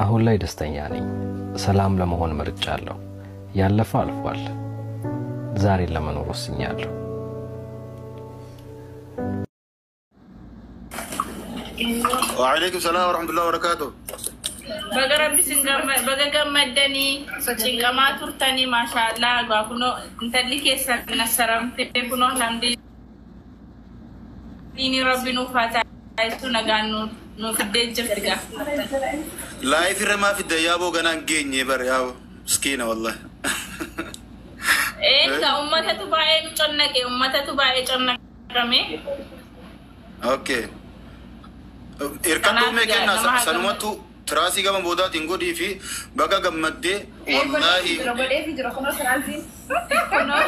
አሁን ላይ ደስተኛ ነኝ። ሰላም ለመሆን መርጫለሁ። ያለፈው አልፏል። ዛሬን ለመኖር ወስኛለሁ። وعليكم السلام ورحمة الله وبركاته. Baga Rabbi isin baga gammaddanii cinqamaa turtanii, maashaallah, egaa kunoo intalli keessan nassaramtee, kunoo alhamdulillah, Rabbi nuuf haa taasisu, nagaan nu fiddee jirti gaa. Live irra maa fidda yaaboo? Ganaan geenye bar yaaboo. Miskiina wallahi. Egaa ummatatu baay'ee nu connaqe, ummatatu baay'ee connaqame. Okay. Hirkattuu mee kenna sanumattu tiraasii gama boodaatiin godhii fi baga gammaddee wallaahi. Godheefi jira kunoo tiraasiin. Kunoo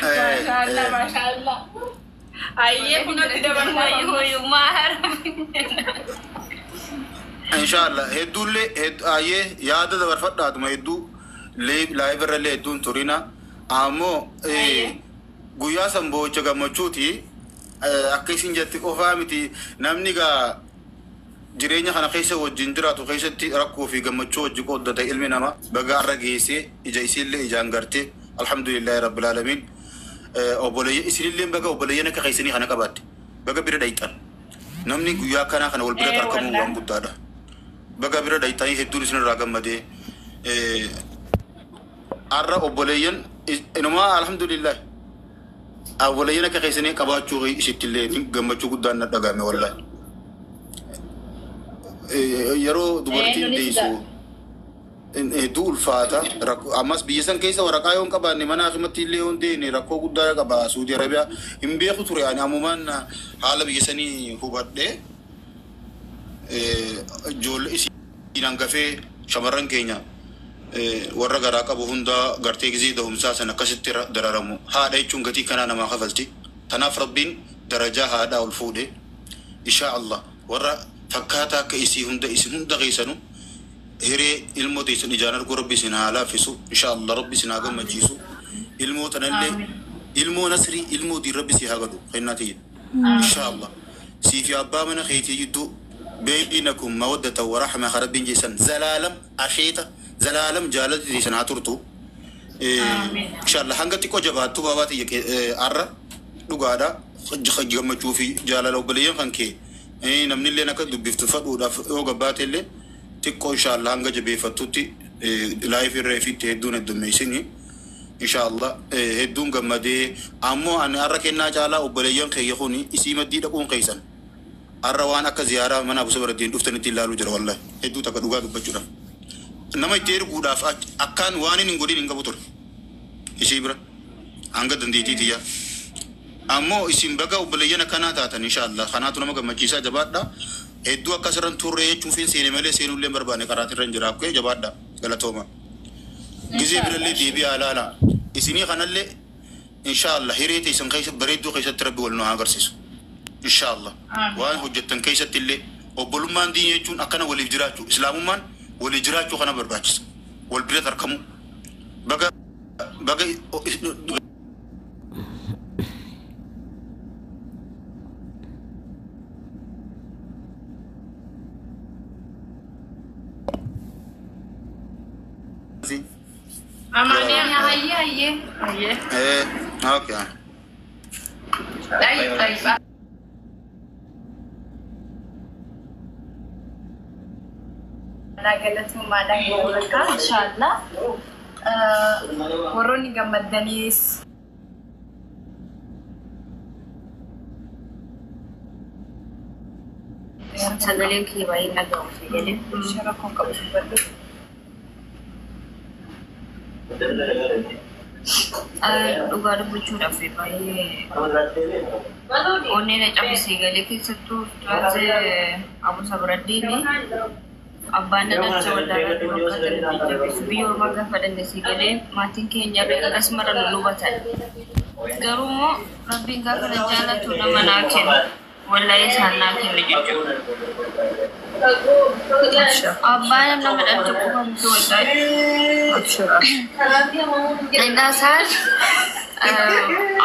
maashaallah, maashaallah. Ayyee, kunootti dabarsaa. Hoyyummaa. Inshallah hedduullee ayyee yaada dabarfadhaatuma hedduu live irrallee hedduun turina. Ammoo guyyaa san boocha gammachuuti, akka isin jetti qofaa miti, namni gaa jireenya kana keessa wajjin jiraatu keessatti rakkoo fi gammachuu wajji qooddata. Ilmi namaa baga har'a geessee ija isiillee ijaan gartee, alhamdulillahi rabbil alamin. Obboleeyyan isinillee baga obboleeyyan akka keessanii kana qabaatte, baga bira dhayxan. Namni guyyaa akkanaa kana wal biratti argamu waan guddaadha. Baga bira dhayxanii, hedduun isinirraa gammadee. Har'a obboleeyyan inumaa alhamdulillah obboleeyyan akka keessanii qabaachuu isittillee gammachuu guddaan na dhagahame wallahi. Yeroo dubartiin deessu hedduu ulfaata. Ammas biyya san keessa waraqaa yoo hin qabaanne, mana akimatti illee yoo hin deene, rakkoo guddaa qaba. Suudi Arabiyaa hin beeku ture ani, ammumaan haala biyya sanii hubadhee. Ijoollee isiin hangafee shamarran keenya warra garaa qabu hunda gartee gizee dahumsaa san akkasitti dararamu. Haadha jechuun gatii kanaa namaa kafalti. Tanaaf Rabbiin darajaa haadhaa ol fuudhe. Insha Allah warra fakkaataa akka isii hunda isin hunda keessanu hiree ilmoo teessan ijaan arguu Rabbi isin haa laaffisu. Insha Allah Rabbi isin haa gammachiisu. Ilmoo tanallee ilmoo nasrii, ilmoo diin Rabbi si haa godhu kennaa tiyya. Insha Allah sii fi abbaa mana keetii jidduu بينكم مودة ورحمة ربي جيسان زلالم أشيتا زلالم جالت جيسان هاتورتو إن شاء الله. hanga xiqqoo jabaattu baabaa tiyya arra dhugaadha gammachuu fi jaalala obboleeyyan kan kee namni illee akka dubbiftu fadhuudhaaf yoo gabbaate illee xiqqoo insha Allah hanga jabeeffattutti live irra fiitti hedduun heddummeessini. Insha Allah hedduun gammadee. Ammoo ani har'a kennaa caalaa obboleeyyan kee kun isii maddii dhaquun keessan har'a waan akka ziyaaraa mana Abu Sabaraddiin dhuftanitti ilaaluu jira wallahi, hedduu takka dhugaa dubbachuudhaaf. Nama itti erguudhaaf akkaan waan hin godhin hin qabu ture isii bira hanga dandeettii tiyyaa. Ammoo isin baga obboleeyyan akkanaa taatan, insha Allah kanaatu nama gammachiisaa. Jabaadha. Hedduu akkasirran turre jechuun seene malee seenullee hin barbaanne, karaatirra hin jira. Akkee jabaadha, galatooma. Gizee birallee deebi'aa ilaala. Isinii kanallee insha Allah hiree teessan keessa bareedduu keessatti Rabbi wal nu haa agarsiisu. Insha Allah waan hojjettan keessatti illee obbolummaan diinii jechuun akkana waliif jiraachuu, islaamummaan waliif jiraachuu kana barbaachisa. Wal bira tarkamuu. Baga baga. Amaaniyaa. Hayyee, hayyee. Hayyee. Okay. طيب طيب. Galatoomaadhaan bakka inshallah warroonni gammaddaniis Sagaleen kee baay'ee dhaga'amu sagaleen. Rakkoo qabu, dubbadhu. Dhugaa dubbachuudhaaf baay'ee onnee na cabsee galee, keessattuu Ustaaz Abu Sabraddiini abbaan na dhalcha wallaalaa dura akka ta'e jabeessu. Biyya ormaa gaafa dandeessee galee maatiin keenya akkasuma nu hubatan. Garuu immoo Rabbiin gaafa na jaalatu nama naa kenna. Wallahi isaan naa kenna jechuudha. Abbaan nama dhalcha qofa miti wallahi. Innaa isaan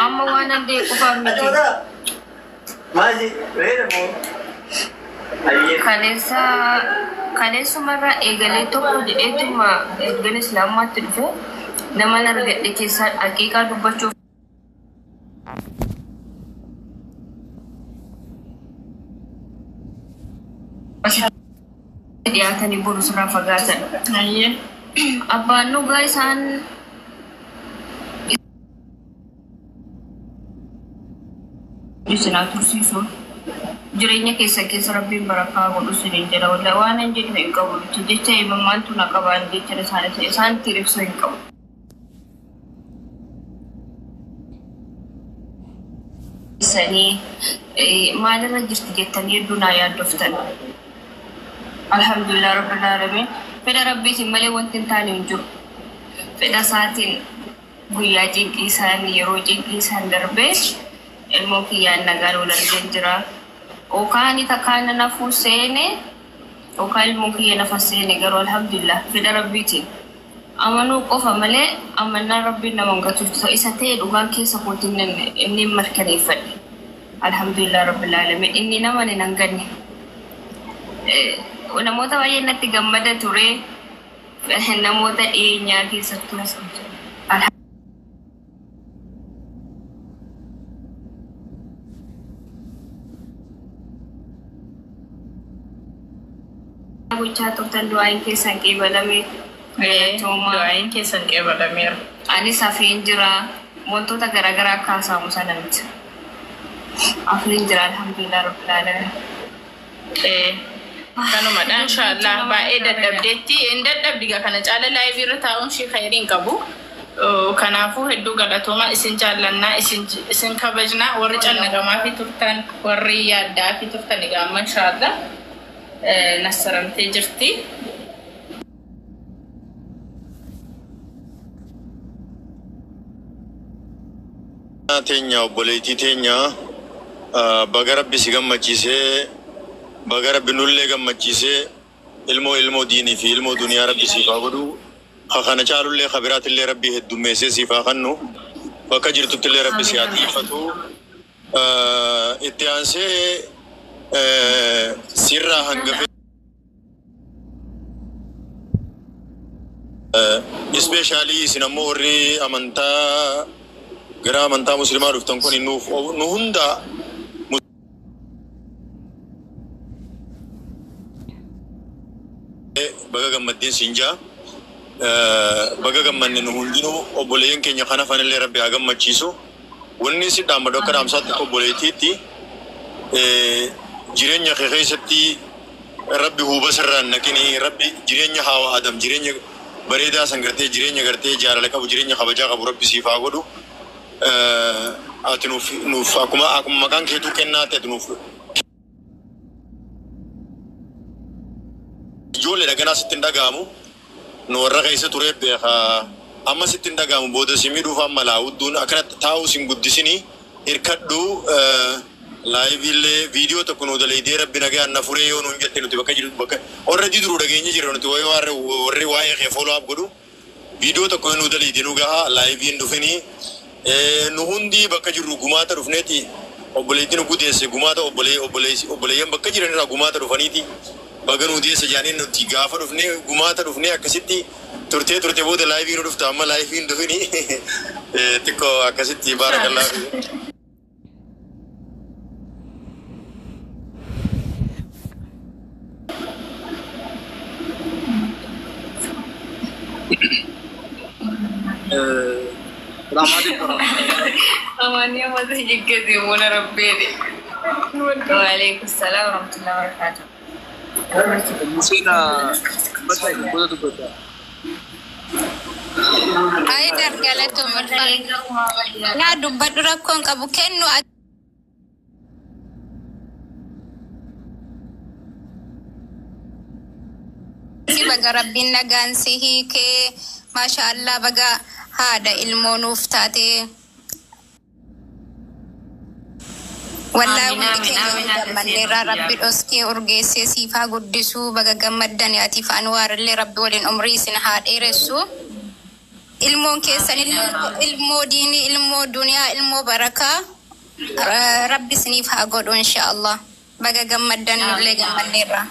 amma waan danda'e qofaaf miti. Maji, reera moo? Kaleessa kaleessumarraa eegalee tokko jedheetuma ergan islaamummaatti dhufe nama argadhe keessaa haqiiqaa dubbachuuf asitti dhiyaatanii boru sirraa fagaatan. Ayyee. Abbaan dhugaa isaan isinaa tursiisuun jireenya keessa keessa rabbiin barakaa godhu isiniin jedha. Wallahi waan hin jedhu hin qabu jecha jecha imimmaantu na qabaan jecha isaanii isaan ittiin ibsuu hin qabu. Isanii maalirra jirti jettanii hedduu naa yaaddoftan. Alhamdulillah rabbil alamin. Fedha rabbiitiin malee wanti hin taane hin jiru. Fedha isaatiin guyyaa cinqii isaan yeroo cinqii isaan darbee ilmoo kiyyaan nagaan wal argeen jira. Yookaan takkaan nafuu seene yookaan ilmoo kiyya nafa seene garuu alhamdulillah fedha rabbiitiin. Amanuu qofa malee amannaan rabbiin nama hin gatuuf isa ta'e dhugaan keessa kootiin inni mirkaneeffadhe. Alhamdulillah rabbil alamin inni nama hin hanganne. Namoota baay'ee natti gammada ture namoota dhiyeenyaa keessattuu. Gochaa turtan du'aayin keessan qeebalame. Galatoomaa. Du'aayin keessan qeebalameera. Anis hafeen jira. Wantoota garaagaraa akka haasa'amu sana miti. Hafeen jira alhamdulillah rabbil alamin. Kanumadha inshaallah baay'ee dadhabdeetti hin dadhabdi gaa kana caala live irra taa'uun ishee khayrii hin qabu. Kanaafuu hedduu galatooma isin jaallannaa isin isin kabajnaa warri cannaqamaa fi turtan warri yaaddaa fi turtan egaa amma inshaallah nassaramtee jirti. Teenya obboleettii teenya baga rabbi si gammachiisee baga rabbi nullee gammachiisee ilmoo ilmoo diinii fi ilmoo duniyaa rabbi siif haa godhu. Kana caalullee kabiraatillee rabbi heddummeessee siif haa kennu. Bakka jirtuttillee rabbi si haa tiifatu. Itti aansee sirraa hangafe especially isin ammoo warri amantaa gara amantaa musliimaa dhuftan kun nuuf nu hunda baga gammaddeen siin jaa. Baga gammanne nu hundinuu obboleeyyan keenya kana fanillee rabbi haa gammachiisu. Wanni si dhaammadu akka dhaamsaatti obboleettiitti jireenya kee keessatti rabbi huuba sirraan naqini rabbi jireenya haawa adam jireenya bareedaa san gartee jireenya gartee jaalala qabu jireenya kabajaa qabu rabbi siif haa godhu. Ati nuuf nuuf akkuma akkuma maqaan keetuu kennaa ta'e nuuf ijoollee dhaganaa sitti hin dhaga'amu. Nu warra keessa ture beekaa amma sitti hin dhaga'amu booda si miidhuuf amma laawudduun akkanatti taa'uu sin guddisinii hirkadhu live illee viidiyoo tokko nu dalaydee rabbi nagaan na furee yoo nuun jette nuti bakka jiru bakka already duruu dhageenye jira nuti warri warri waa'ee kee follow up godhu viidiyoo tokko nu dalaydee nu gahaa live hin dhufinii nu hundi bakka jirru gumaata dhufneeti obboleettiin nu gudeesse gumaata obbolee obboleeyyan bakka jiran irraa gumaata dhufaniiti baga nu deesse jaaniin nuti gaafa dhufnee gumaata dhufnee akkasitti turtee turte booda live nu dhufta amma live hin dhufinii xiqqoo akkasitti baarakallaa. Amani amata jiggate muna rabbeede. Waalaikum salaam warahmatullahi wabarakatuh. Musina dubbata dubbata. Haayidar galatoom ulfaadha. Laa dubbadhu rakkoon qabu kennu ati baga rabbiin nagaan si hiikee maasha Allah baga haadha ilmoo nuuf taate. Wallaahi Amiin hundi amiin keenya amiin haadha gammadneerraa seenuu rabbi dhoskee urgeessee siif haa guddisuu baga gammaddan atiif anwaarallee rabbi waliin umrii isin haa dheeressu. Ilmoon keessan Amiin amiin. ilmoo diinii ilmoo duniyaa ilmoo barakaa rabbi isiniif haa godhu insha Allah. Baga gammaddan nullee gammanneerra.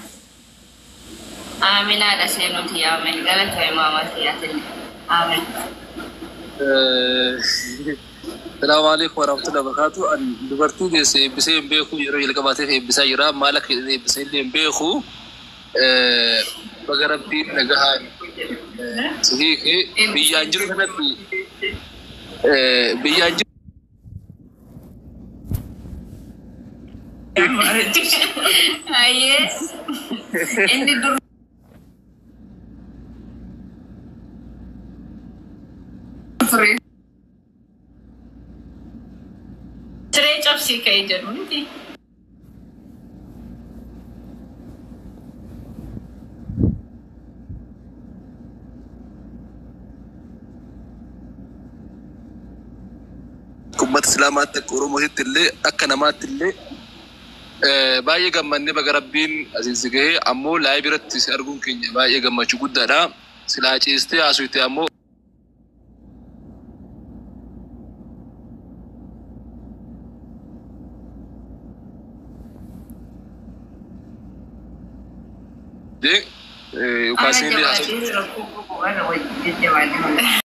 Aaminaadha seenuti aamin galata imaamati yaatin aamin. Salaamu alaikum warahmatullahi wabarakatuh. An dubartii deesse eebbisee hin beeku yeroo jalqabaatiif eebbisaa jira. Maal akka jedhan eebbisee illee hin beeku. Baga Rabbiin nagahaan si hiike biyyaan jiru kanatti biyyaan jiru. Ayyee inni dur ture. Siree cabsii ka'ee jedhu miti. Uummata Islaamaatti akka Oromootitti illee akka namaatti illee baay'ee gammannee baga Rabbiin asiin si gahee ammoo live irratti si arguun keenya baay'ee gammachuu guddaadha. Silaa ciistee haasofte ammoo Ana yookaas illee jabaatee rakkoo qabu warra wajjin jajjabaatee.